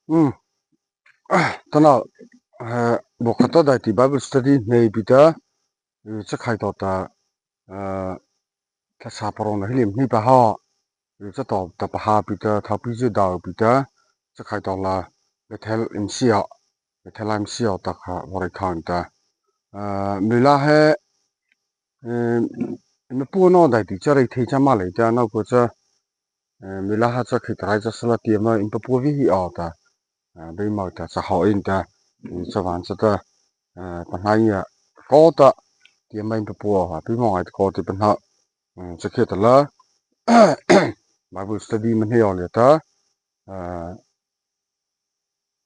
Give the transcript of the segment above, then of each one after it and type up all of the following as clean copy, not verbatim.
Um tana bokhata dai ti bible study nei pita chakhai to ta thasa parong na hilim ni pa ha cha to ta pa ha pita thapi chu dau pita chakhai to la bethel in sia bethel im sia ta kha vorai khan ta mila he ma pu no dai ti cha rei thei cha ma lei ta no ko cha mila ha cha khi trai cha sala ti ma in pa pu vi hi a ta bei mau ta cha ho in ta cha wan cha ta pa hnai ya ko ta ti ma in pa pu ha pi mo ai ko ti pa na cha khi ta la bible study man he le ta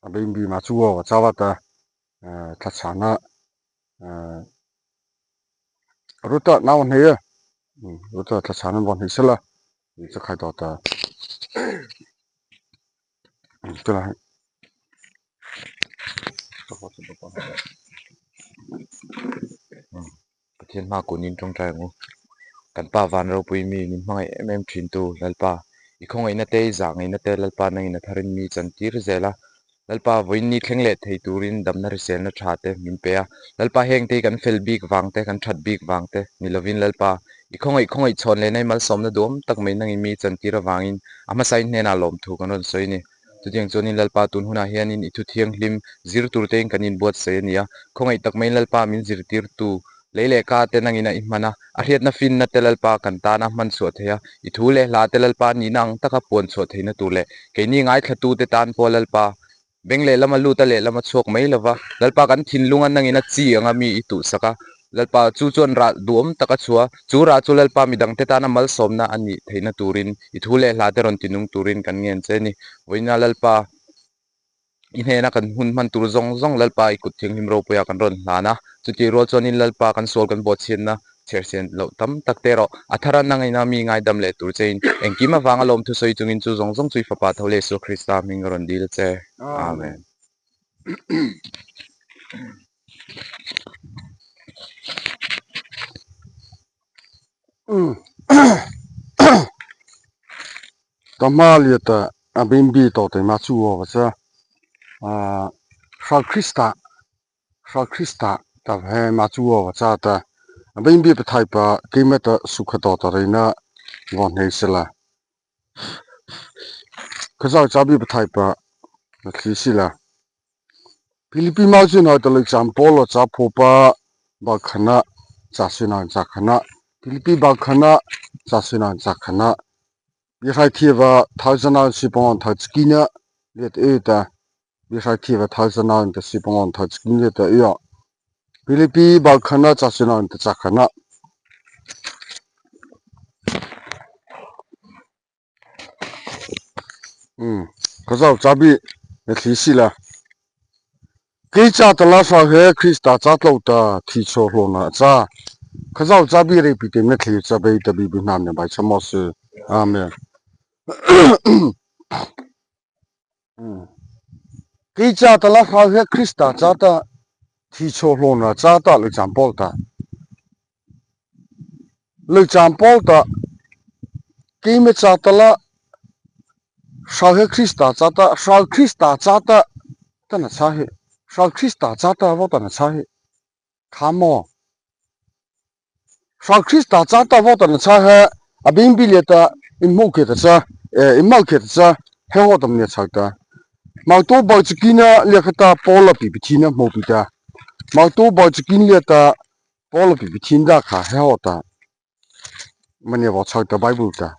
a bei bi ma chu wa cha wa ta tha cha na Ruta nau an hei a, Ruta thlachhan an vawn hei sela tih chu khai dawt a chulai hi Pathian hma kunin tawngtai ang u. Kan pa van ropui mi min hmangaih em em thin tu Lalpa i khawngaihna te i zah ngaihna te Lalpa nangin a tharin mi chantir zel a. Lalpa vawiin ni thleng leh thei turin damna hriselna tha te min pe a. Lalpa heng te hi kan fel bik vang te, kan that bik vang te ni lovin Lalpa i khawngaih khawngaih chhawn leh nai malsawmna duhawm tak mai nangin mi chantir avangin a hmasain hnenah lawmthu kan rawn sawi a ni. Chutiang chuanin Lalpa tun hunah hianin i thu thianghlim zir tur tein kan inbuatsaih a ni a. Khawngaih tak maiin Lalpa min zirtirtu lei leh ka te nangin a i hman a, a hriatna finna te Lalpa kan tana hman chhuah theih a, i thu leh hla te Lalpa nihna ang taka puan chhuah theihna tur leh keini ngaithlatute tan pawh Lalpa beng lehlam a lut a lehlam a chhuak mai lova, Lalpa kan thinlunga nangin a chi anga mi i tuhsak a, Lalpa chu chuan rah duhawm tak a chhuah a, chu rah chu Lalpa midangte tana malsawmna a nih theihna turin i thu leh hla te rawn tinung turin kan ngen che a ni. Vawiina Lalpa. I hnena kan hun hman tur zawng zawng Lalpa i kut thianghlim ropuia kan rawn hlan a, chutih rual chuanin Lalpa kan sual kan bawhchhiatna chherhsian loh tam tak te erawh a thar a nangaina mi ngaidam leh tur chein engkim avanga lawm thusawi chungin chu zawng zawng chu i Fapa tho leh Isua Krista hming ka rawn dil che. Amen. Ka hma liat a bimbi tawh te ma chu aw cha hral Krista hral Krista ta he ma chu aw cha ta bimbi pathai pa keima ta sukha tawh ta reina vawn hei sela khazau chabi pathai pa thli sila Philipi mau chu noi ta loi cham pawl cha pho pa ba khana cha sina cha khana Philipi ba khana cha sina cha khana Bihrai thiva thauzana sipong tha chikina let e ta bihrai thiva thauzana ta sipong tha chikina ta ya Philipi ba khana cha sina ta cha khana um khazau chabi na thli si la Kei ca tala sa he Krista ca tlo ta thi cho hlo na cha khazau chabi re pi tem na thli cha bei ta bi bi nam ne bai chamo se amen Kei ca tala sa he Krista ca ta thi cho hlo na cha ta le cham pol ta Le cham pol ta kei me ca tala Hral he Krista ca ta hral Krista ca ta ta na cha hi hral Krista ca ta vo ta na cha hi kha maw hral Krista ca ta vo ta na cha he a bing bi le ta in hmu ke ta cha e in mal ke ta cha he ho tam ne chak ta mau to bau chikina le khata paul pi pi thina hmu pi ta mau to bau chikin le ta paul pi pi thin da kha he ho ta mane vo chak ta bible ta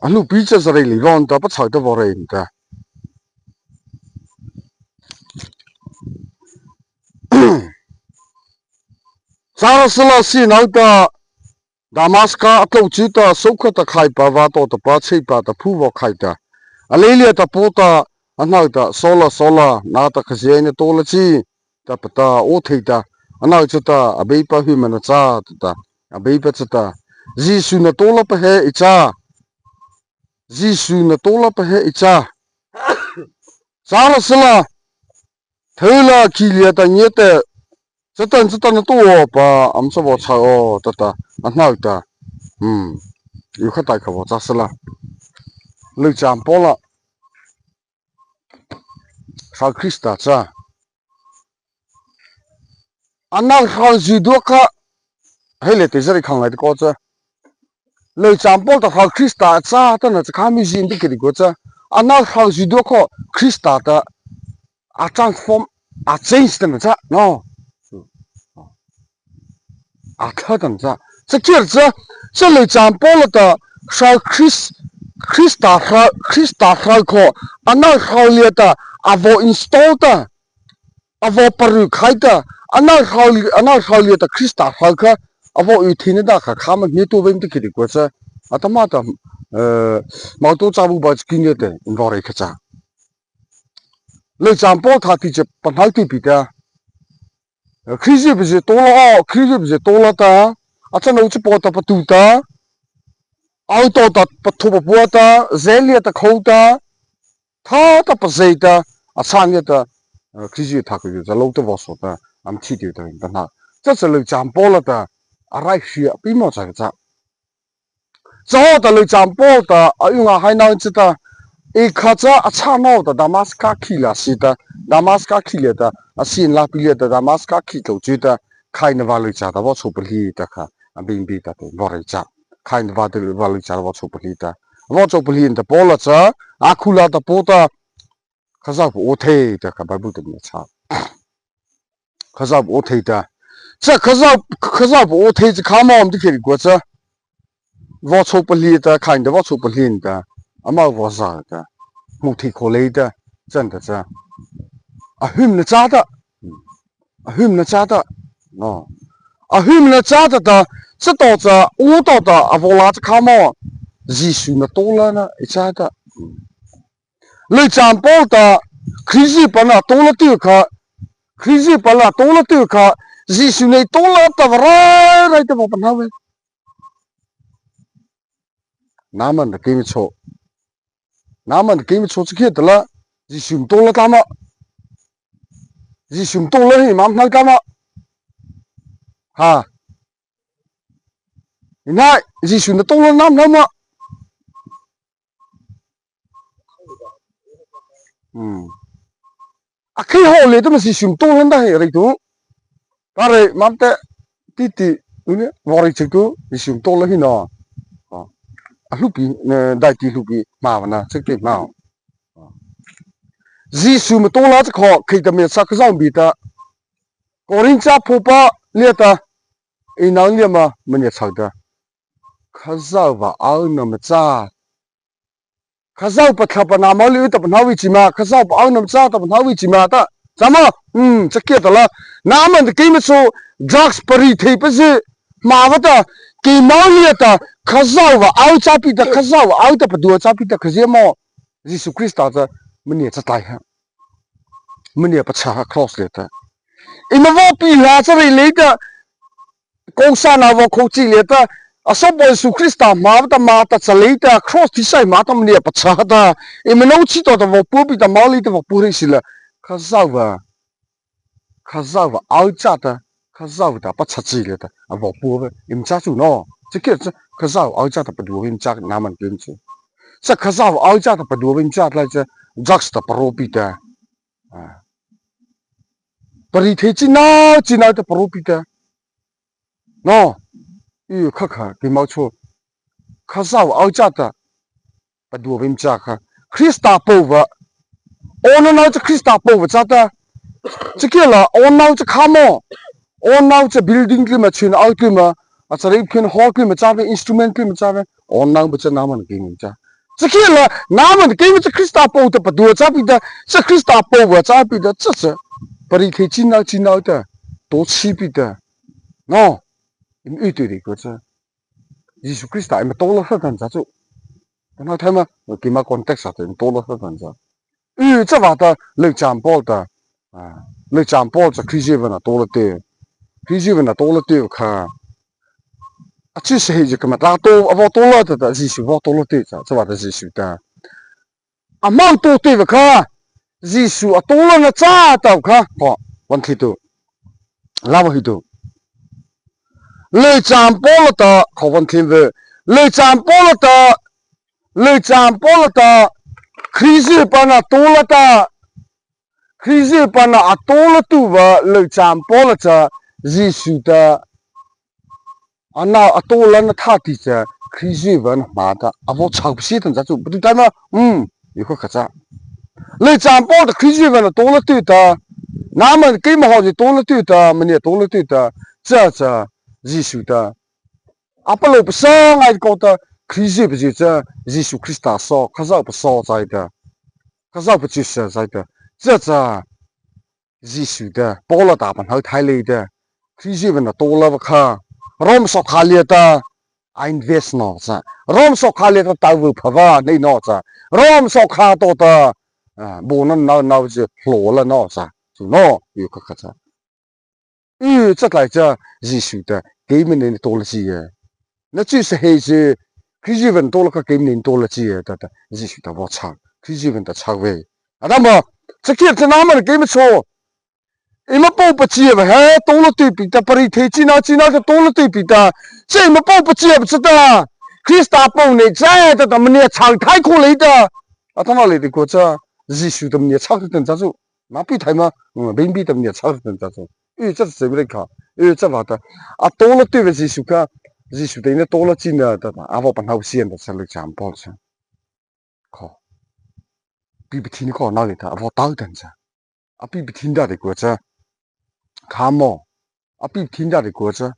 A hnupi cu zarei lei vawn ta pachawi ta vawrei in ta. Carasala si nau ta Damaska a tlo ci ta sokha ta khai pa va to ta pa chei pa ta phu vo khai ta. A leilia ta po ta a hnau ta sola sola na ta khaziai na to la chi ta pata o thei ta anau chu ta a bei pa hui mana cha ta ta a bei pa chu ta Jesu na to la pa he i cha Jesu na to la pa he i cha cha la sala thela khi lia ta nye te chatan chatan na to pa am cha bo cha o ta ta a hnau ta yu kha tai kha bo cha sala. Lui cham pawlah Hral Krista cha anal hral zui duak kha hei le te zari khang lai te ko cha lei cham pawl ta hral Krista cha ta na cha kha mi zin te kiri ko cha anal hral zui duak kho Krista ta a transform a change ta na cha no a thla ta na cha cha kir cha cha lei cham pawl ta hral Kris Krista hral Krista hral kho anal hral lia ta a vo install ta a vo paru khai ta anal hral anal hral lia ta Krista hral kha a vo ui thin da kha kha ma ni tu vem te khiri ko cha atama ta mau to cha bu ba kin ye te in vo re kha cha lei cham pawl tha ti che panhal ti pi ta Khrizi bi to la khrizi bi to la ta a cha no chi po ta patu ta auto ta pathu pa pua ta zelia ta kho ta tha ta pa zei ta a chan ye ta khrizi tha ku za lo te wo so ta am thi ti ta ta na cha cha le cham po la ta a rai hria pi mo cha cha Cho ta le cham po ta a yu nga hai nau chi ta e kha cha a cha nau ta Damaska khi la si ta Damaska khi le ta a sin la pi le ta Damaska khi tlo chi ta khai na wa le cha ta wo chu pa li ta kha a bing bi ta te wo re cha khai na wa te wa le cha wo chu pa li ta wo chu pa li ta po la cha a khu la ta po ta kha za o the ta kha Bible te ni cha kha za o the ta cha kha za kha za o the chi kha ma om ti kheri ko cha วอชูปลีตา看的วอชูปลี的，阿妈我啥的，木体可累的，真的是，啊，哼了咋的，啊哼了咋的，哦，啊哼了咋的的，这到这我到的啊我拉着卡毛，艺术那多了呢，一咋的，你占包的，可以把那多了丢卡，可以把那多了丢卡，艺术那多了的来来的我不拿喂。Naman da kimi cho naman da kimi cho chi de la ji shum to la ta ma ji shum to la hi mam nal ka ma ha nai ji shum da to la nam nam ma a khi ho le to ma si shum to lan da he ri tu ta re mam te ti ti u ne wo ri chi tu ji shum to la hi no a hlu pi dai ti hlu pi ma wa na chik te ma Jisu ma to la cha kho khi ta me sa kha zong bi ta Korin cha phu pa lia ta i nang lia ma ma ne chak ta kha zau wa au na ma cha kha zau pa thla pa na ma li ta pa na wi chi ma kha zau pa au na ma cha ta pa na wi chi ma ta cha ma um cha kia ta la na man ke ma chu drugs pari thei pa ji ma wa ta ke ma lia ta kha zau wa au cha pi ta kha zau wa au ta pa du cha pi ta kha je mo Jisu Krista cha ma ne cha tai ha ma ne pa cha ha cross le ta i ma vo pi la cha ri le ta kong sa na vo kho chi le ta a so bo Jisu Krista ma ta ma ta cha le ta cross thi sai ma ta ma ne pa cha ta i ma no chi to ta vo pu pi ta ma li ta vo pu ri si la kha zau wa kha zau wa au cha ta kha zau ta pa cha chi le ta a vo pu ve im cha chu no chi ke cha kha zau au cha ta pa du im cha na man kim chu cha kha zau au cha ta pa du im cha lai cha drugs ta pa ro pi ta pari the chi na chi na ta pa ro pi ta no i kha kha ki mau chu kha zau au cha ta pa du im cha kha Krista po wa o na cha Krista po wa cha ta chi ke la o na cha kha mo o na cha building ki ma chin au ki ma a cha ri khin hall ki ma cha ve instrument ki ma cha ve o na ba cha na man ki mi cha chi ke la na man ki mi cha Krista po ta pa du cha pi ta cha Krista po wa cha pi ta cha cha pari the chi na chi na ta to chi pi ta no im ui tu ri ko cha Jisu Krista im to la sa tan cha chu na thai ma ki ma context sa te to la sa tan cha ư cha wa ta le cham pol ta à le cham pol cha khri je na to la te khri je na to la te kha a chi se he je ka ma ta to a vo to la ta ta Jisu vo to la te cha cha wa ta Jisu ta a mang to te wa kha Jisu a to la na cha ta kha ko wan thi tu la wa hi tu le cham pol ta kho wan thin ve le cham pol ta Lei cham pawl ta Khrihzi pan a tawl ta Khrihzi pan a tawl tu va lei cham pawl cha Jesu ta ana a tawl na tha ti cha Khrihzi van ma ta avo chak si tan cha chu bu tai ma um i kho kha cha lei cham pawl ta Khrihzi van a tawl tu ta na man ke ma ho ji tawl tu ta mani tawl tu ta cha cha Jesu ta Apalo pasa ngai ko ta Khrihzi pa cha Jesu Krista so khazau pa so chai ta khazau pa chi sa chai ta cha cha Jesu ta Paula ta pa hal thai le ta Khrihzi ban to la kha Rom so kha lia ta I invest no cha Rom so kha lia ta ta vu phawa nei no cha Rom so kha to ta bo nan nau nau ji hlo la no cha chu no yu kha kha cha 嗯，这来着艺术的，给们人多了几个，那就是还是可日本多了个给们人多了几个的的艺术的我唱，可日本的唱位啊，那么这个这那么的给们说，你们报不接吧？还多了对比的，不是推进那进那个多了对比的，这你们报不接不知道，可是大报呢在的，他们呢唱太可来的，啊，他那里的国家艺术的们呢唱的等着做，那比他们嗯，未必他们呢唱的等着做。因这是谁来看？因这话的啊，多了对不起，就看，是就等于多了进了的，啊，我把那线的是来讲报纸，靠，比不听靠哪里的，我打等着，啊，比不听到的国家，看么，啊，比不听到的国家，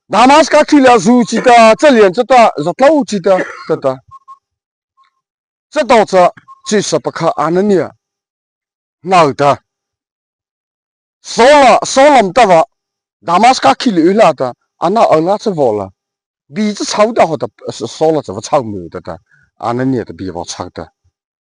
那么是讲去了手机的，这连这的是老机的，对的，这导致就是不可安的呢，哪的？Sola solam tawa Damaska khili ula ta ana ala che vola bi che chau da ho da sola che chau mu da da ana ne da bi wo chau da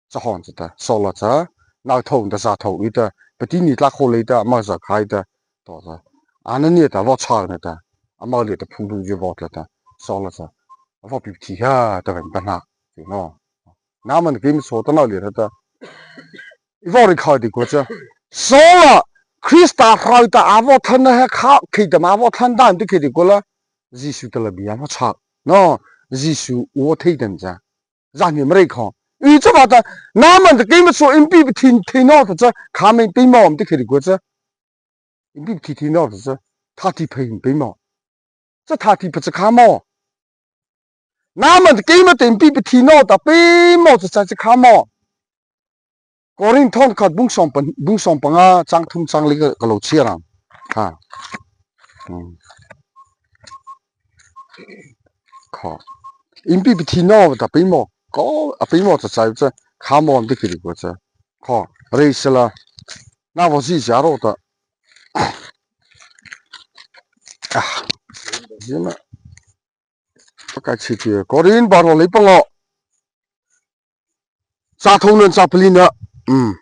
che hon che da sola cha na thong da sa thong i da pati ni la kho le da ma za khai da to da ana ne da wo chau ne da ama le da phung phung ju wo da da sola cha wo bi ti ha da ben ba na ju no na man ge mi so da na le da i wo ri kha di ko cha sola Krista rau ta avo than na kha khi ta ma vo than dan ti khi di ko la Jisu ta la bi ma cha no Jisu wo thei den cha ra ni mrei kho yu cha ba ta na man ta ke ma so im pi thin thin no ta cha kha men pe mo ti khi di ko cha im pi thi thi no ta cha tha ti phei pe mo cha tha ti pa cha kha mo na man ta ke ma tem pi thi no ta pe mo cha cha kha mo Korin thon khat bung som pan bung som panga chang thum chang li ka lo chiar ang ha kho in pi pi thi no ta pi mo ko a pi mo cha chai cha kha mo de ki ko cha kho rei sala na wo ji jia ro ta ah jima ka chi ti korin ba ro le pang o 扎头人扎不灵的，嗯，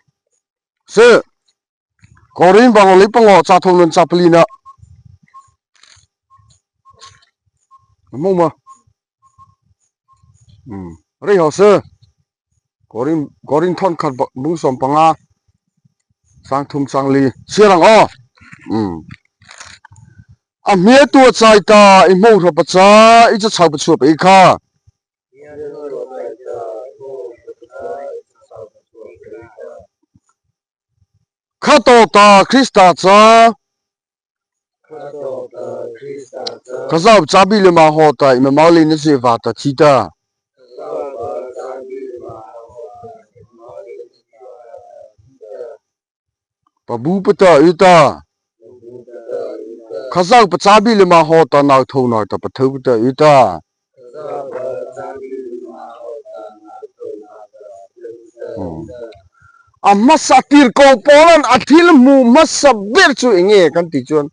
是，高人帮我来帮我扎头人扎不灵的，梦吗？嗯，你好是，高人高人团卡蒙上帮啊，上通上里，谢了哦，嗯，啊，咩多在的，一摸说不在，一直吵不出背卡。Kha to ta Krista cha kha zau cha bi le ma ho ta i ma mau le ni se va ta thi ta pa bu pa ta u ta kha zau pa cha bi le ma ho ta nau tho na ta pa tho ta u ta A hmasa tirhkoh pawlan a thil hmuh hmasa ber chu eng nge kan tih chuan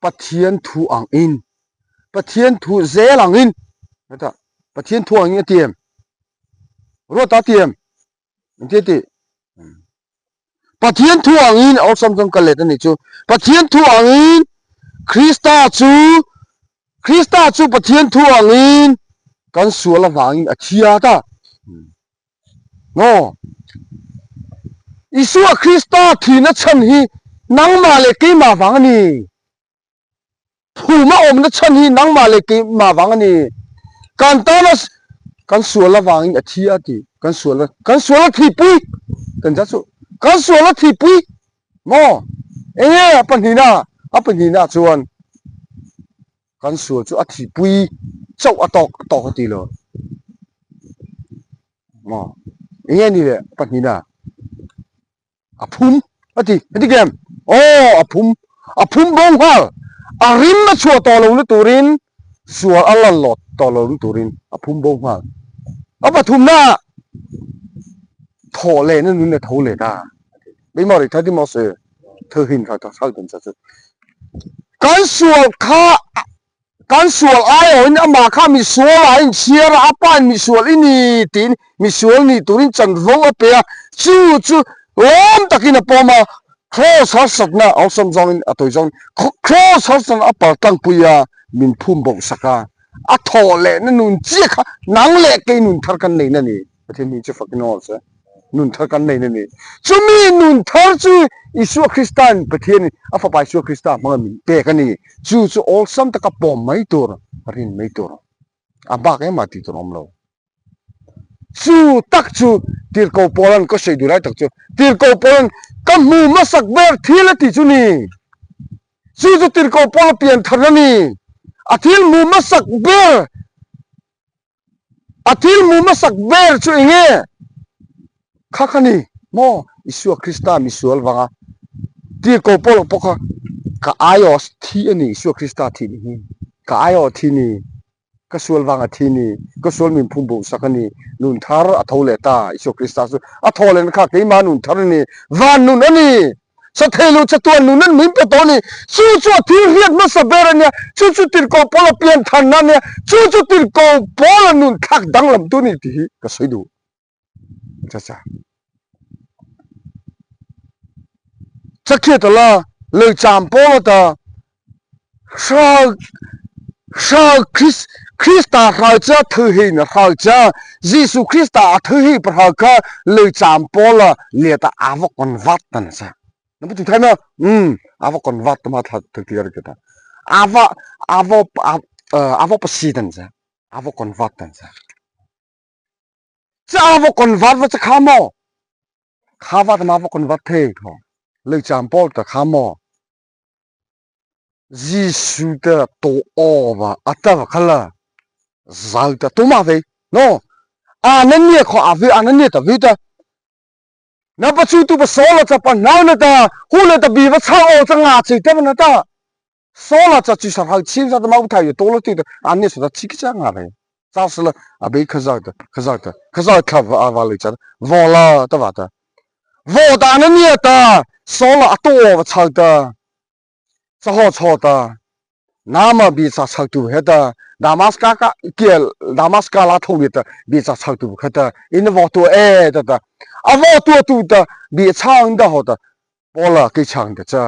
Pathian thu ang in Pathian thu zel ang in hetah Pathian thu ang in a ti em? Ruata a ti em? Engtia tih? Pathian thu ang in awlsam chuan ka let a nih chu Pathian thu ang in Krista chu Krista chu Pathian thu ang in kan sual avangin a thiat a. No. Isua Krista thihna chhan hi nangmah leh keimah vang a ni. Phum a awmna chhan hi nangmah leh keimah vang a ni. Kan tana Kan sual avangin a thi a ti. Kan sual kan sual a thihpui kan zat chu kan sual a thihpui maw? Enge a pahnihna a pahnihna chuan kan sual chu a thihpui chauh a tawk a tawk a ti lo maw? Enge ni le a pahnihna? A phum a ti a ti kem aw a phum a phum bo nghal a rim a chhuah tawh lo na turin sual a lan lawt tawh lo na turin a phum bo nghal a pathumna ah thawh leh na nun a tho leh ta keimah ri thati maw se thilhin kha ka hralh dan cha chu kan sual kha Kan sual aiawhin amah kha misual ah a inchhiar a, a pain misual i ni tiin misual ni turin chanvo a pe a, chu chu lawm takin a pawm a, Kraws harsatna awlsam zawngin a tawi zawngin Kraws harsatna a pal tlangpui a, min phum bawk sak a, a thawh lehna nun chiah kha nang leh kei nun thar kan neihna a ni. Pathian hming chu fakin aw se. Nun thar kan nei na ni. Chumi nun thar chu Isua Krista'n Pathianin a Fapa Isua Krista hmanga min pek a ni. Chu chu awlsam taka pawm mai tur, rin mai tur. A bak engmah tih tur a awm lo. Chu tak chu Tirhkoh Paula'n ka sawi duh lai tak chu Tirhkoh Paula'n ka hmu hmasak ber thil a tih chu ni. Chu chu Tirhkoh Paula pian tharna ni. A thil hmu hmasak ber A thil hmu hmasak ber chu eng nge? Kha kha ni maw? Isua Krista misual vanga tirhkoh pawh pawh kha ka aiawh thi a ni, Isua Krista thih ni hi. Ka aiawh thi ni, ka sual vanga thi ni, ka sual min phum boh sak a ni, nun thar a tho leh ta, Isua Krista chu a thaw lehna kha keimah nun thar a ni, van nun a ni. Sathei lo chatuan nun an min pe tawh a ni. Chu chu a thil hriat hmasa ber a nia, chu chu tirhkoh Paula pian thanna a nia, chu chu tirhkoh Paula nun thlak danglam tu a ni tih hi ka sawi duh. Cha cha. Chakhiat ala leicham Paula ta Hral hral Kris Krista hral cha thuhi na hral cha Jesu Krista a thuhi pa hral kha leicham Paula leta ava convert ta na sa. Na bu tu thai ma um ava convert ta ma tha thu clear ke ta. Ava ava ava pasi tan sa. Ava convert tan sa. Cha ava convert va cha kha mo. Kha va ta ma va convert the tho. Leicham Paul ta kha mo. Jesuh te taw aw va a ta va kha la zal ta tuma ve no a na nie kho a ve a na nie ta ve ta na pa chu tu pa so la cha pa nau na ta hu le ta bi va cha o cha nga chi te na ta so la cha chi sa hal chin sa ta ma thai to la ti ta a ne sa ta chi ki cha nga ve cha sa la a be kha za ta kha za ta kha za kha va a va le cha vo la ta va ta vo ta na nie ta so la a to va chal ta chaho chaw ta nama bi cha chak tu he ta Damaska ka ke Damaska la tho ta bi cha chak tu kha ta in vo tu e ta ta a vo tu tu ta bi chang da ho ta pola ke chang da cha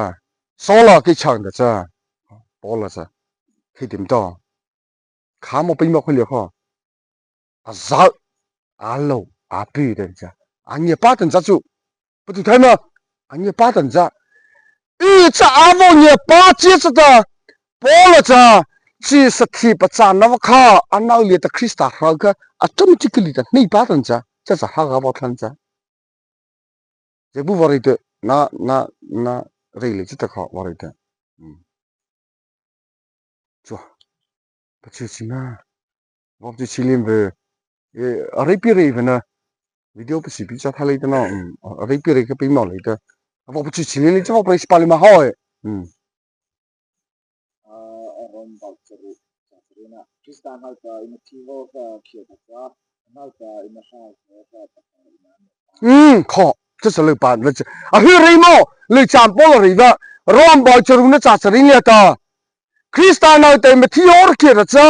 sola ke chang da cha pola cha khi tim to kha mo pin mo kholi kho a zal a lo a pi den cha a nye pa tan cha chu pa tu thai ma a nye pa tan cha i cha a vo nye pa chi cha ta Paul cha chi sathi pa cha na wa kha a nau le ta Krista hral kha automatically ta nei pa tan cha cha cha ha ga bo thlan cha je bu wari te na na na rei le chi ta kha wari te chua pa chi chi na Vok chu chilim ve a rei pi rei ve na video pa si pi cha tha lei te no a rei pi rei ka pi mo lei te vok chu chilim le chu vok rei spali ma hoi ron bal charu charina Kristan hal pa ina thi ho ka khia ta cha hal pa ina hal ho ka ta ina kho chu sa le pa le a hi rei mo le cham pol rei va rom bal charu na cha charin le ta Krista naute ma thi hor khi ra cha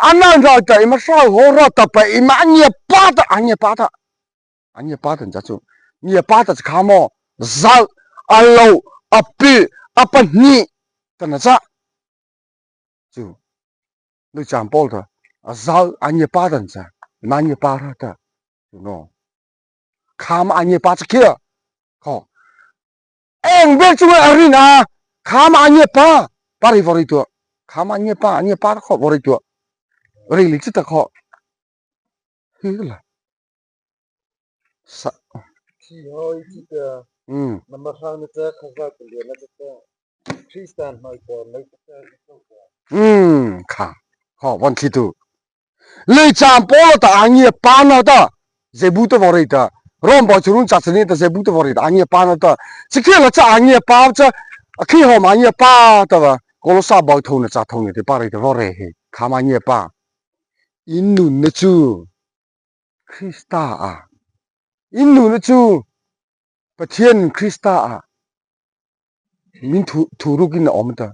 anan ra ta ima hral ho ra ta pa ima anya pa ta anya pa ta anya pa ta cha chu nya pa ta kha mo zal alo api apa ni ta na cha chu lu cham pol ta azal anya pa ta cha ma anya pa ra ta no kha ma anya pa cha khia kho Eng ber chu a rin a kha ma anye pa pa ri vori tu kha ma anye pa anye pa kho vori tu ri li chi ta kho Hi la. Sa. Thi hoi chi te. Na ma hrang na che khaza ka lian na che. Kristan hmai te mei te te i to te. Kha. Ho von thi tu. Lei cham polo ta angi pa na ta. Zebu te vore ta. Rom bo churun cha chani ta zebu te vore ta angi pa na ta. Chikhe la cha angi pa cha khi ho ma angi pa ta wa. Kolosa bo tho na cha tho ne te pa re te vore he. Kha ma angi pa. In nun na chu Krista ah in nun na chu Pathian Krista ah min thu thuruk in a awm ta.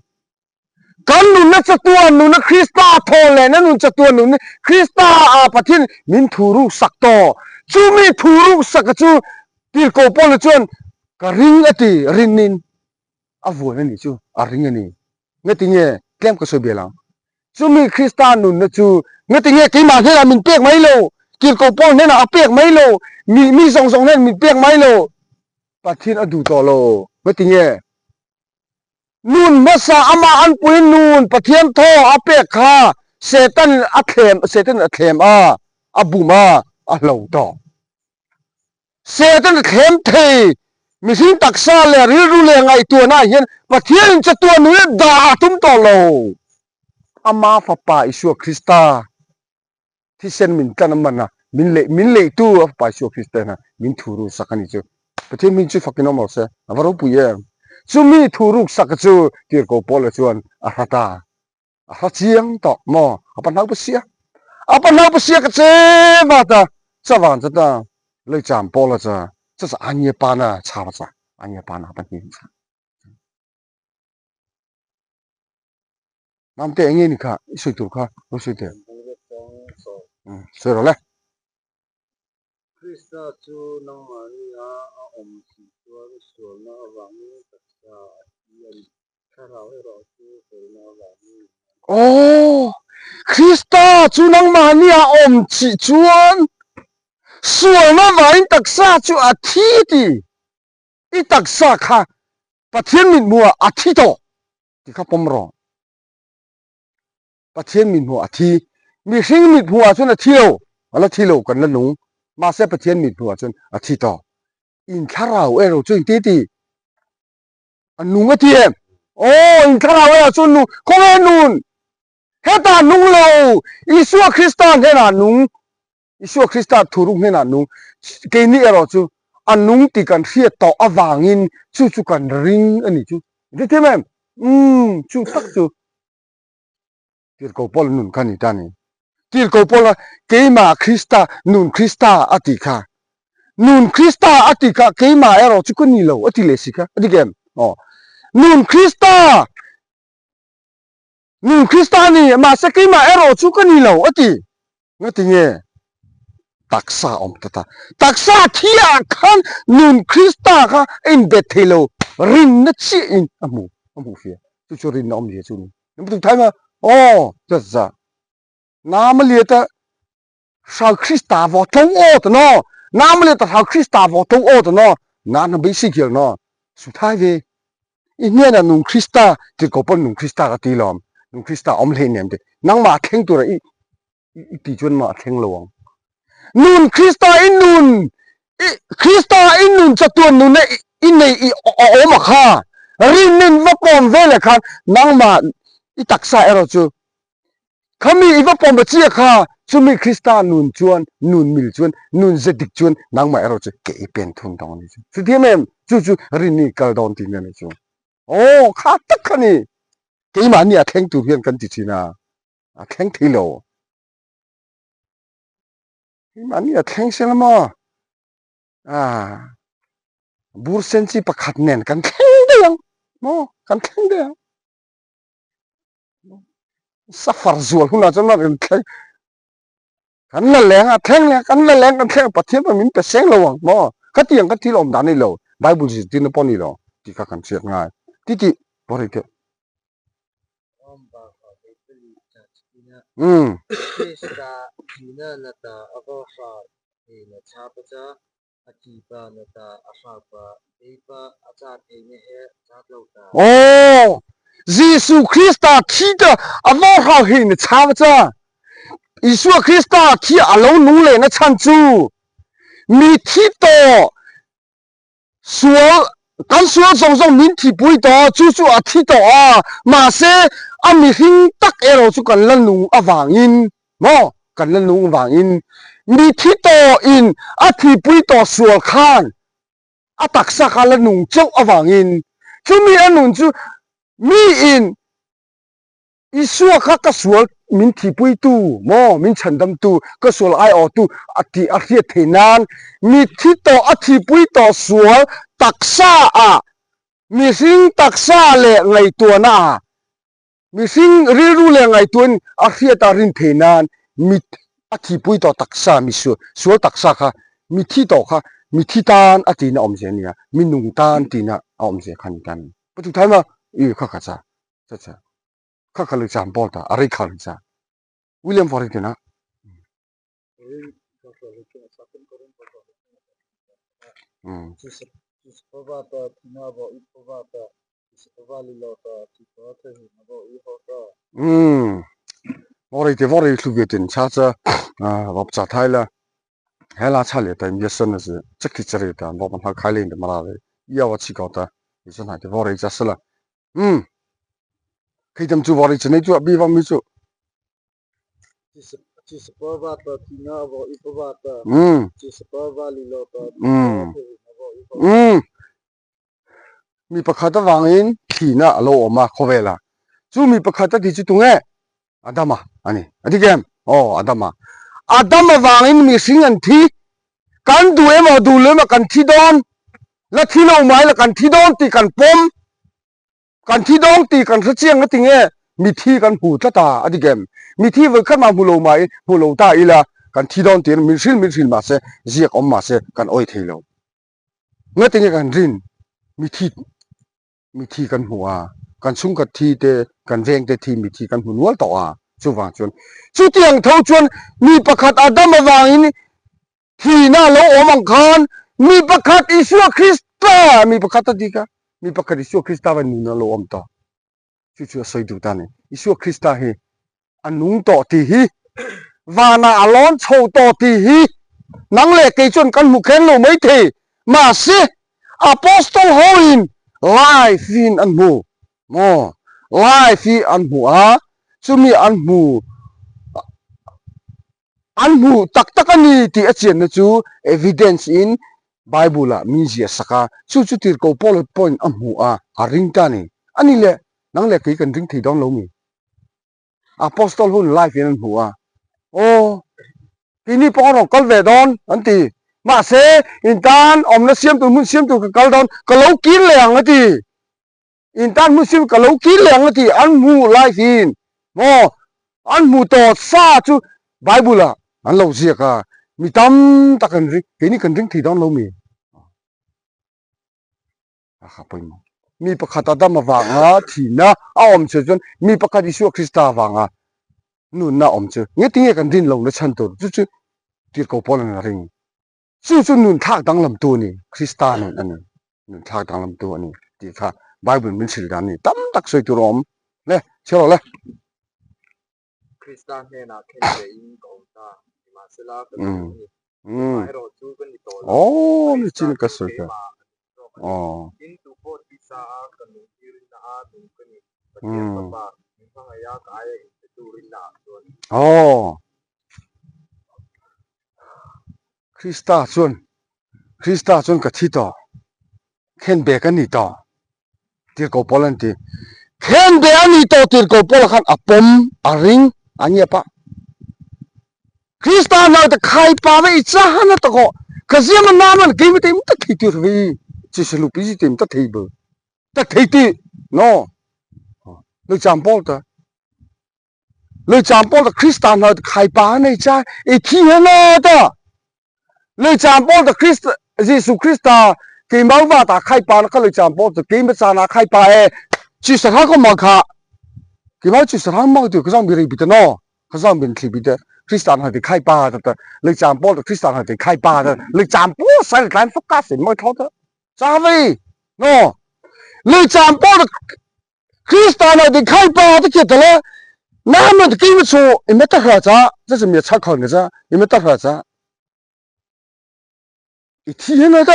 Kan nunna chatuan nunna Krista thaw leh na nun chatuan nunna Krista ah Pathian min thuruk sak tawh. Chumi thuruk sak chu Tirhkoh Paula chuan ka ring a ti, rinnin a vuan a nih chu, a ring a ni. Ngatinge tlem ka sawi bial ang. Chumi Krista nunna chu ngatinge keimah hnenah min pek mai lo, Tirhkoh Paul hnenah a pek mai lo, mi mi zawng zawng hnenah min pek mai lo. Pathian a duh tawh lo. Ngatinge? Nun hmasa amah an puiin nun Pathian thaw a pek kha Satan a thlem Satan a thlem a, a bum a, a hlo tawh. Satan a thlem thei. Mihring taksa leh rilru leh ngaihtuahna ah hian Pathianin chatuan nun a dah a tum tawh lo. Ama Fapa Isua Krista thisen min tlan a man a, min leh min lehtu a Fapa Isua Krista hian min thu ruk sak a ni chu. Pathian hming chu fakin awm rawh se, a va ropui em. Chumi thu ruk sak chu Tirhkoh Paula chuan a hrat a, a hla chiang tawh maw a pa hnau sia a pa hnau sia ka che va ta chawan cha ta lei cham pawl a cha cha cha anye pa na cha cha anye pa na pa ni cha nam te enge ni kha i soi tur kha lo soi te soi ro le Krista chu nangmahni a a awm si chuan sualna avangin taksa a thi a ni. Thlarau erawh chu felna avangin Aw, Krista chu nangmahni a awm chih chuan sualna avangin taksa chu a thi ti. I taksa kha Pathian mithmuhah a thi tawh ti kha pawm rawh. Pathian mithmuh a thi. Mihring mithmuh ah chuan a thi lo, a la thi lo kan la nung. Mahse Pathian mithmuh ah chuan a thi tawh. In thlarau erawh chu engti ti? A nung a ti em? Aw, in thlarau erawh chu nung, khawnge nun? Hetah nung lo, Isua Krista hnenah nung, Isua Krista thuruk hnenah nung. Keini erawh chu a nung tih kan hriat tawh avangin chu chu kan ring a ni chu. Engti thiam em? Umm, chu tak chu. Tirhkoh Paula nun kha ni ta ni. Tirhkoh Paula keimah Krista, nun Krista a tih kha. Nun Krista a tih kha keimah erawh chu ka ni lo a ti leh si kha. A dik em? Aw. Nun Krista, nun Krista a ni, mahse keimah erawh chu ka ni lo a ti. Ngati nge taksa awm ta ta? Taksa thiah khan nun Krista kha a inbet thei lo, rinna chiahin a hmu, a hmuh fia. Chu chu rinna awmzia chu a ni. Ni matuk thai ma, aw, chuan za. Nama liata hrau Krista vaw tlo aw ta no, nama liata hrau Krista vaw tlo aw ta no, na na beisei khial no, su thai ve. I hnenah nung Krista tirhkoh pawn nung Krista ka ti lawm, nung Krista awm hlei nem te, nangmah a thleng tura i i ti chuan mah a thleng lo ang. Nun Krista i nun i Krista i nun chatuan nuna i nei i a awm a kha rinnin va pawm ve leh khan nangmah i taksa erawh chu Khami i va pawm a chia kha chumi Krista nun chuan nun mil chuan nun ze dik chuan nangmah erawh chu ke i pen thung dawn a ni chu. Chuthiam em? Chu chu rinni kal dawn tih nia ni chu. Aw kha tak kha ni. Keimahni a thleng tur hian kan ti thin a, a thleng thei lo. Keimahni a thleng sela maw? Ah, bur sen chi pakhat nen kan thleng daih ang maw? Kan thleng daih ang. Safar zual hunah chuan a rawn thleng kan la leng a thleng leh kan la leng kan thleng Pathian pawh min pe seng lo ang maw khatiang kha thil awm dan a ni lo Bible zirtirna pawh a ni lo tih kha kan hriat ngai ti tih pawh rei teh. Umm. Aw, Jesuh Krista thi ta a vawhra hi na cha va ca. Isua Krista thi a lo nung lehna chhan chu mi thi tawh sual kan sual zawng zawng min thipui tawh chu chu a thi tawh a, mahse a mihring tak erawh chu kan la nung avangin maw kan la nung avangin mi thi tawh in a thipui tawh sual khan a taksa kha la nung chauh avangin chumi a nun chu mi in Isua kha ka sual min thihpuitu maw, min chhandamtu, ka sual aiawhtu a tih a hriat theih nan mitthi tawh a thihpui tawh sual taksa ah mihring taksa leh ngaihtuahna ah mihring rilru leh ngaihtuahin a hriat a rin theih nan mit a thihpui tawh taksa mi sual taksa kha mitthi tawh kha mitthi tan a tihna awmzia a nia, mi nung tan tihna a awmzia kha a ni ta a ni. Pathum thaima i kha kha cha. Cha cha. Kha kha le cham pawl ta a rei kha le cha. William for te na. Um. Vorei te vorei thlu ve tin cha cha vop cha thai la. He la cha le ta mi san na se chakhi chare ta vop ha khai le mara le. Ya wa chi ka ta. San ha te vorei cha sala. Um. Khi tam chu vori chu nei chu bi vang mi chu. Um. Um. Um. Mi pakhat awangin thina a lo awm a khawvela. Chu mi pakhat a ti chu tunge? Adama ani. A dik em? Aw Adama. Adam awangin mihring an thi. Kan duh emaw duh lo emaw kan thi dawn. La thi lo mai la kan thi dawn tih kan pawm. Kan thi dawng tih kan hre chiang a ti nge mithi kan hmu tlat a a dik em? Mithi vawi khat mah hmu lo mai hmu lo ta ila kan thi dawn tiin min hrilh min hrilh mahse ziak awm mahse kan awi thei lo. Nge tinge kan rin mithi mithi kan hmu a kan chhungkhat thi te kan veng te thi mithi kan hmu nual tawh a chuvang chuan chutiang tho chuan mi pakhat a dam avangin Thihna lo awm ang khan mi pakhat Isua Krista, mi pakhat a dik a, mi pakhat Isua Krista vai nunna lo awm tawh. Chu chu a sawi duh ta a ni. Isua Krista hi a nung tawh tih hi, vanah a lawn chho tawh tih hi nang leh kei chuan kan hmu khen lo mai thei. Mahse, Apostol hoin live in an hmu. Maw? Live hi an hmu a, chumi an hmu An hmuh tak tak a ni tih a chianna chu evidence in Bible ah min ziah sak a, chu chu tirhko Paula pawhin a hmu a, a ring ta a ni. A ni le, nang leh kei kan ring thei dawn lo mi? Apostol hun live in an hmu a, aw, keini pawh a rawn kal ve dawn an ti. Mahse, in tan awmna siam tur hmun siam tur ka kal dawn, ka lo kir leh ang a ti. In tan hmun sim ka lo kir leh ang a ti an hmuh lai hin maw an hmuh tawh sa chu Bible ah an lo ziak a mi tam tak an ring keini kan ring thei dawn lo mi a kha pawimawh mi pakhat a dam avanga thihna a awm che chuan mi pakhat Isua Krista avanga nunna awm chu nge tinge kan rin lo na chhan tur chu chu tirhkoh pawl an ring. Chu chu nun thlak danglamtu a ni, Krista nun a ni, nun thlak danglamtu a ni tih kha Bible min hrilh dan a ni. Tam tak sawi tur a awm le, chhiar rawh le. Krista hnenah khen ve in ka awm ta, nimahsela ka nung a ni. Keimah erawh chu ka ni tawh lo, Krista chu keimah a ni zawk a ni. Tin, tu pawh tisa a ka nung hi rinna a nung ka ni, Pathian Fapa min hmangaih a ka aia inpetu rinna ah chuan. Krista chuan Krista chuan ka thi tawh khenbek a ni tawh tirhkoh pawl an ti khenbek a ni tawh tirhkoh pawl khan a pawm a ring a ngiap a Krista naute khai pa ve i chahan a takawh ka ziam a nam an keimah te ta thei tir ve i chi salu pi ji te ta thei bu ta thei ti no noi cham pawl ta Leicam pawl ta Krista hna khaipa nei cha i thi he na ta. Leicam pawl ta Christ Jesu Krista keimah va ta khaipa na kha leicam pawl ta keimah cha na khaipa e chi sarang ko ma kha keimah chi sarang ma tu ka zong bi rei bi ta no ka zong bin thli bi ta Krista hna ti khaipa ta ta leicam pawl ta Krista hna ti khaipa ta leicam pawl sai tlan focus in moi tho ta cha vei no leicam pawl ta Krista na di khai pa te khi tala. 那么给不出，你们得喝茶，这是没参考的噻，你们得喝茶，一天那个，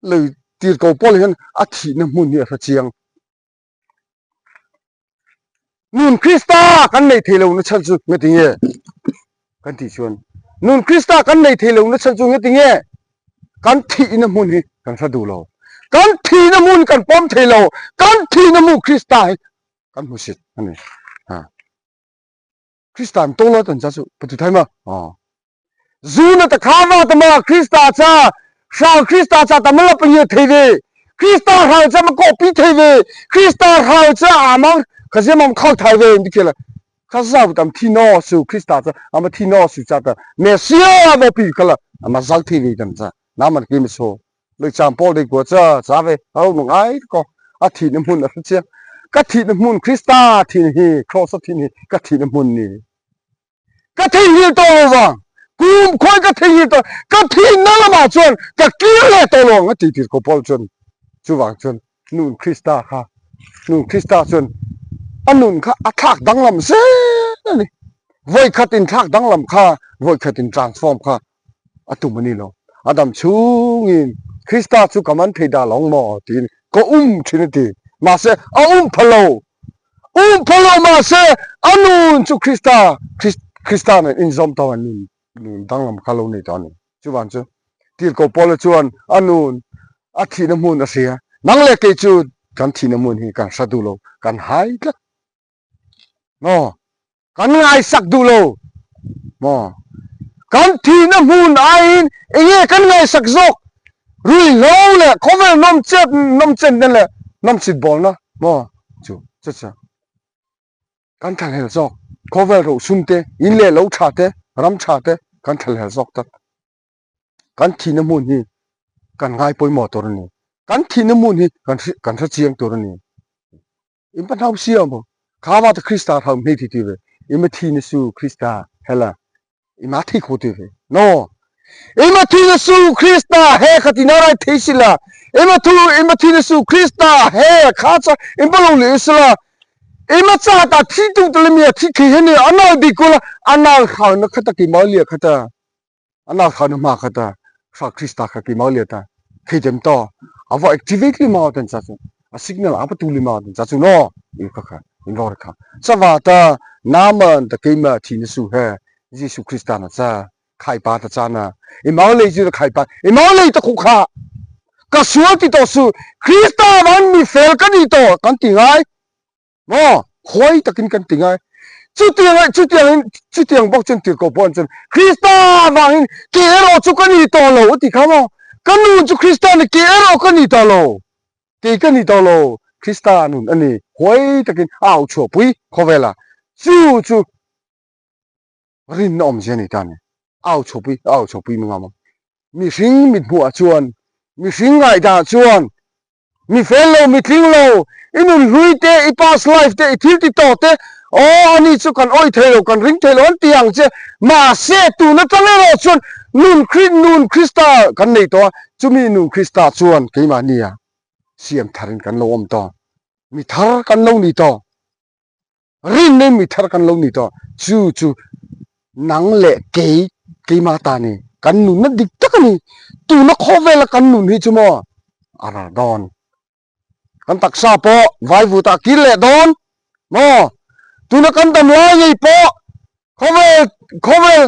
来第高玻璃啊，天那门也是这 Nun Krista kan nei thei lo na chhan chu nga tinge kan tih chuan Nun Krista kan nei thei lo na chhan chu nga tinge kan thihna hmun hi kan hre duh lo. Kan thihna hmun kan pawm thei lo. Kan thihna hmun Krista hi kan hmu sit a ni. Ha. Krista in tawla tan cha chu patu thai ma. Zu na ta kha va ta ma Krista cha hrang Krista cha ta ma la pa thei ve. Krista hrang cha ma ko pi thei ve. Krista hrang cha a ma kha se ma khau thai ve ndi khela. Kha sa tam thi no su Krista cha ama thi no su cha ta Messia bo pi khala ama zal thi ve tam cha. Na man ki mi so. Le cham pol de ko cha cha ve au nong ai ko a thi na mun a chiang. Ka thi na mun Krista thi hi cross thi hi ka thi na mun ni. Ka thi hi to lo wang. Kum khoi ka thi hi to ka thi na la ma chuan ka kir le to lo nga ti ti ko pol chuan chu wang chuan nun Krista kha nun Krista chuan anun kha a thak dang lam se ani voi khat in thak dang lam kha voi khat in transform kha atum ani lo adam chung in Krista chu kaman theida long mo tin ko thin ti ma se a phalo phalo ma se anun chu Krista Krista na in zom to nun nun dang lam kha lo nei ta ni chu wan chu tir ko pol chuan anun a thi na mun a sia nang le ke chu kan thi na mun hi kan sa du lo kan hai tlat no kan ngai sak du lo mo kan thi na mun ai in enge kan ngai sak zok rui lo le khovel nom chet nom chen den le nom chit bol na mo chu chu cha kan thal hel zok khovel ro sum te in le lo tha te ram tha te kan thal hel zok ta kan thi na mun hi kan ngai poi mo tur ni kan thi na mun hi kan kan tha chiang tur ni in pan hau sia mo kha wa ta Krista thau mi thi ti ve im thi ni su Krista hela ima thi kho ti ve no ima thi ni su Krista he khati na rai thi sila ima thu ima thi ni su Krista he kha cha im ba lo le sila ima cha ta thi tu te le mi thi khi he ni anal di ko la anal kha na khata ki ma lia khata anal kha na ma khata sa Krista kha ki ma lia ta khi dem to awa activate li ma ten cha chu a signal apa tu li ma ten cha chu no i kha kha in ro kha cha wa ta naman ta ke ma thi ni su he Jesu Krista na cha khai pa ta cha na i ma le ju khai pa i ma le ta khu kha ka sual ti to su Krista wan mi fel ka ni to kan ti ngai mo khoi takin kan ti ngai chu tiang chu tiang chu tiang bok chen ti ko bon chen Krista wangin ke ro chu ka ni to lo ti kha mo kan nu chu Krista ni ke ro ka ni to lo ke ka ni to lo Krista nun ani khoi takin au chu pui khovela chu chu rin om je ni ta ni au chu pui au chu pui ma ma mi hring mit hmuh chuan mi hring ngai da chuan mi fel lo mi tling lo inun hlui te i past life te i thil ti to te o ani chu kan oi thei lo kan ring thei lo an tiang che ma se tu na tang ro chuan nun Khri nun Krista kan nei to chumi nun Krista chuan keima nia siam tharin kan lo om to mi thar kan lo ni to rin nei mi thar kan lo ni to chu chu nang le ke keima ta ni kan nun na dik tak ani tu na khowela kan nun hi chu mo ara don kan taksa po vai vu ta kil le don mo tu na kan dam lai ngei po khowel khowel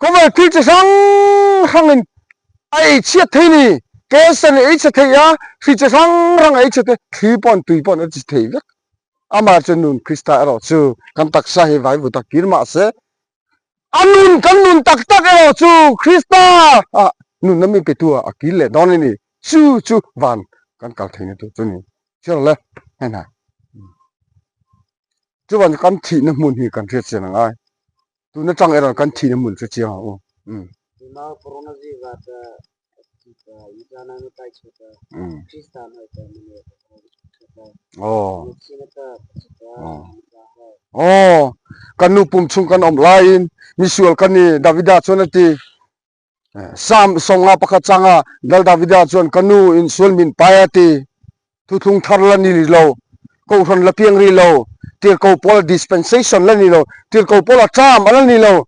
khowel thil chi hrang hrang in ai chiat thei ni cancer ei che thei a hri chi hrang hrang ei che te thli pon tui pon a chi thei vek ama chu nun Krista ero chu kan taksa hi vai vu ta kir ma se anun kan nun tak tak ero chu Krista a nun na mi pe tu a kil le don ni chu chu van kan kal thei na tu chu ni chel le he na chu van kan thi na mun hi kan hriat chiang angai tu na tang ero kan thi na mun chu chiang u Ma corona ji wa ta ta ita na mi tai chu ta Krista na ta mi ne ta oh mi thi na ta ta ta oh kan nu pum chung kan om lain mi sual kan ni Davida chuan ati Sam songa pakhat changa dal Davida chuan kanu in sual min pai ati thu thlung thar la ni lo Kohhran la piang rih lo, Tirhkoh Paula dispensation la ni lo, Tirhkoh Paula term a la ni lo.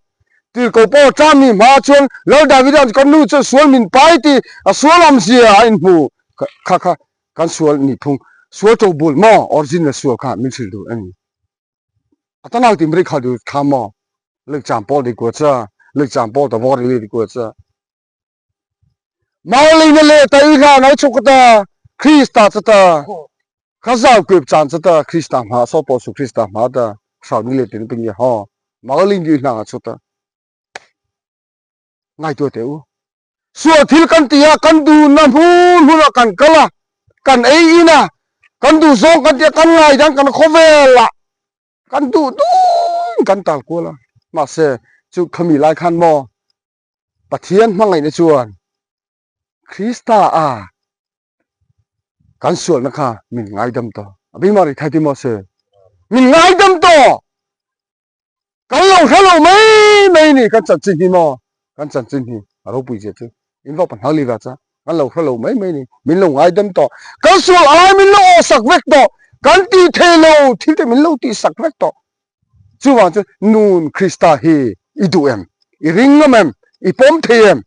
Tirhkoh Paula term ni hma chuan Lal Davida chu kan nu chuan sual min pai tih a sual awmzia a inhmu kha kha kan sual nih phung sual tobul maw original sual kha min hrilh duh a ni. A tanau tim rih kha duh kha maw lek chang pawl dik kuah cha lek chang pawl ta vawr ri dik kuah cha. Mauling na le ta i hla nau chuk ta Krista cha ta kha zau kwep chan cha ta Krista hma so po su Krista hma ta hraw ni le tin ping ye ho mauling yu hna chu ta ngai tu te u sual thil kan tia kan du na hmun hmun a kan kala kan ei ina kan du zawng kan tia kan ngai dan kan khawvel a kan du dun kan tal kuala mahse chu khami lai khan maw Pathian hmangaihna chuan Krista a kan sualna kha min ngaidam tawh. A bing mah rih thai ti maw se? Min ngaidam tawh! Kan lo hre lo mai mai ni kan chanchin hi maw? Kan chanchin hi a ropui zia chu in vawk pahnih li va cha kan lo hre lo mai mai ni min lo ngaidam tawh. Kan sual ai min lo awhsak vek tawh. Kan ti thei lo thil te min lo tihsak vek tawh. Chuvang chu nun Krista hi i duh em? I ring ngam em? I pawm thei em?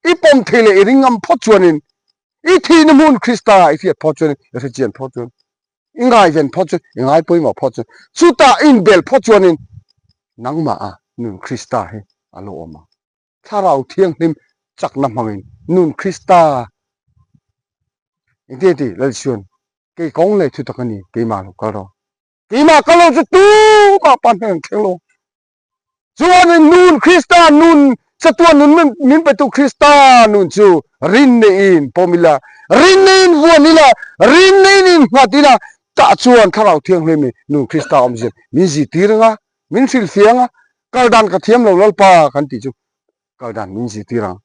I pawm thei leh i ring ngam phawt chuanin, i thihna hmun Krista i hriat phawt chuanin, i hrechian phawt chuan, i ngaiven phawt chuan, i ngai pawimawh phawt chuan, chutah i inbel phawt chuanin nangmah ah nun Krista hi a lo awm ang. Thlarau Thianghlim chakna hmangin nun Krista engtin a ti? Lalchuan, Kei kawng leh thutak a ni, keimah lo kal rawh. Keimah ka lo chu tumah pa hmel an thleng lo. Chuanin nun Krista nun chatuan nun min, min petu Krista nun chu rin neiin pawm ila, rin neiin vuan ila, rin neiin innghat ila, tah chuan Thlarau Thianghlim in nun Krista awmzia min zirtir anga, min hrilhfiah anga, kal dan ka thiam lo Lalpa kan tih chu kal dan min zirtir ang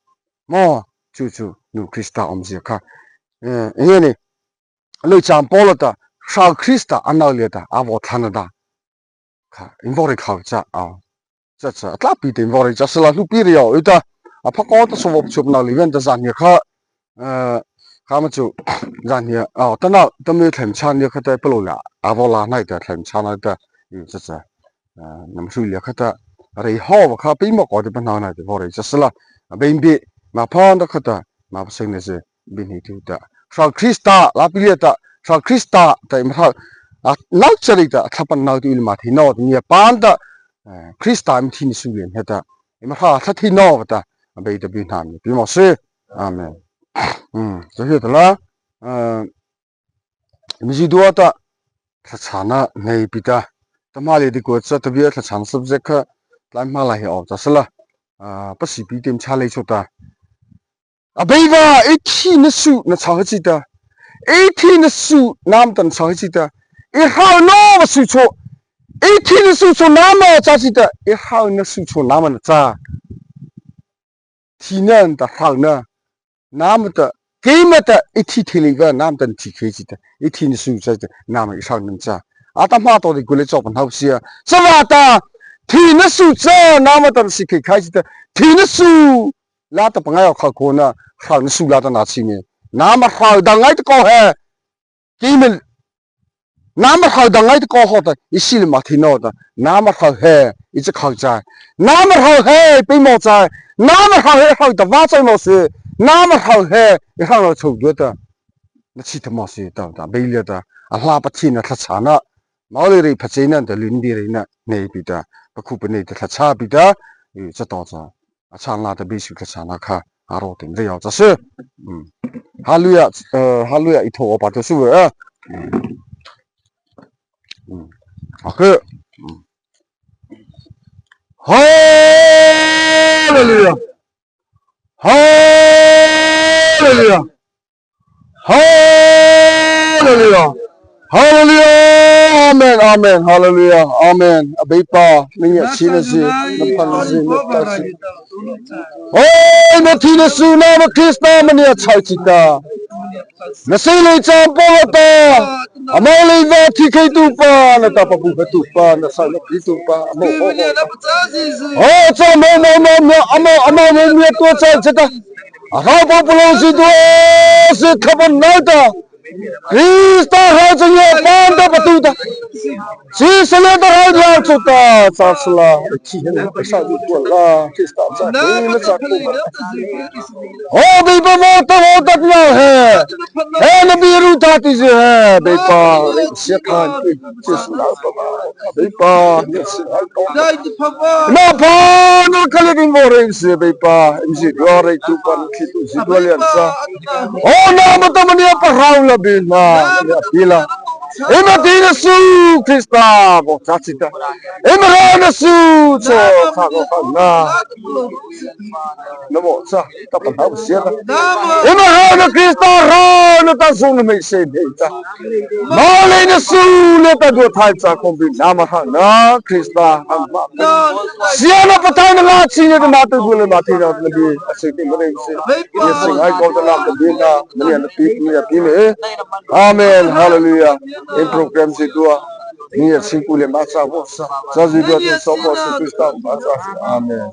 maw? Chu chu nun Krista awmzia kha enge ni? Lei cham pawl ata hral Krista a nal liat a, a vaw thlan a da kha in vawk rei khau cha a cha cha a tlakpui te in vawk rei cha sala hlu pi rei a awih ta a pha kaw ta sawp chhup nal li ven ta zan hia kha kha ma chu zan hia a ta na ta mi thlem chan nia kha ta palo la a vaw la nai ta thlem chan a ta i cha cha nam hrui lia kha ta rei ho wa kha pi mo ko te pa na nai te vawk rei cha sala a bein bi ma phan ta kha ta ma pa seng ne se bini tu ta hral Krista la pilia ta hral Krista ta im hral a nau chari ta thlapan nau tu ilma thi no nia pan ta Krista im thi ni su len heta im hra thla thi no ta bei ta bi nam ni pi mo se amen so hi ta la mizi dua ta thlachana nei pita tama le di ko cha tabia thlachan subject kha tlai ma la hi aw ta sala pasi pi tem cha lei chota A beiva i thi na su na chang hi ta. I thi na su nam tan chang hi ta. I hau no va su cho. I thi na su cho nam ma cha chi ta. I hau na su cho nam na cha. Thi na ta hau na nam ta keima ta i thi thili va nam tan thi khe chi ta. I thi na su cha ta nam i hau nan cha. Ata ma to di kule chok pan hau sia. Sawa ta thi na su cha nam tan si khe khai chi ta. Thi na su la ta pangai kha ko na hral na su la ta na chi mi na ma hral dang ngai ta ko he ki mi na ma hral dang ngai ta ko ho ta i sil ma thi no ta na ma hral he i cha khal chai na ma hral he pe mo chai na ma hral he hral ta wa chai mo si na ma hral he i hral lo chho du ta na chi ta mo si ta ta be le ta a hla pa thi na thla cha na ma le ri pha che na ta lin bi ri na nei pi ta pa khu pa nei ta thla cha pi ta i cha to cha a chan la te bi su kha na kha a ro tin ve yaw cha se hallelujah hallelujah i tho pa to su ve okay hallelujah hallelujah Hallelujah. Hallelujah. Amen. Amen. Hallelujah. Amen. Abeipa ning ya chi na si na phan na si na ta si. Oi na thi na su na ma Krista ma nia chai chi ta. Na si le cham po la ta. Amo le va thi khei tu pa na ta pa bu ha tu pa na sa na thi tu pa amo ho. Oh cha mo mo mo mo amo amo mo mi tu cha cha ta. A rau po pulo si tu si khabon nai ta. Krista rau chu nge pan ta patu ta si sale ta rau rau chu ta cha sala chi hen pa sa ju tu la Krista cha ni na cha ku ma ho bi ba mo ta mo ta na he he na bi ru ta ti ji he be pa se khan ti chi su la pa ba be pa ni si al ko na pa na kale ding mo re si be pa im ji do re tu pa thi tu ji do lian sa O na mo ta mania pa rau la bi na ya pila. Ema ti na su Krista bo cha chi ta. Ema ra na su cho kha ko kha na. Na mo cha ta pa ha sia ta. Ema ra na Krista ra na ta su na me se me ta. Ma le na su le ta do thai cha kom bi na ma ha na Krista ha ma. Sia na pa thai na la chi ne ma tu bu le ma thi na na bi a se ti ma re se. Yes ai ko ta na ta bi na ni na pi ni na pi me. Amen. Hallelujah. In program si tua ni a sing ku le ma sa wo sa. Sa ji do tu so bo su Krista ma sa. Amen.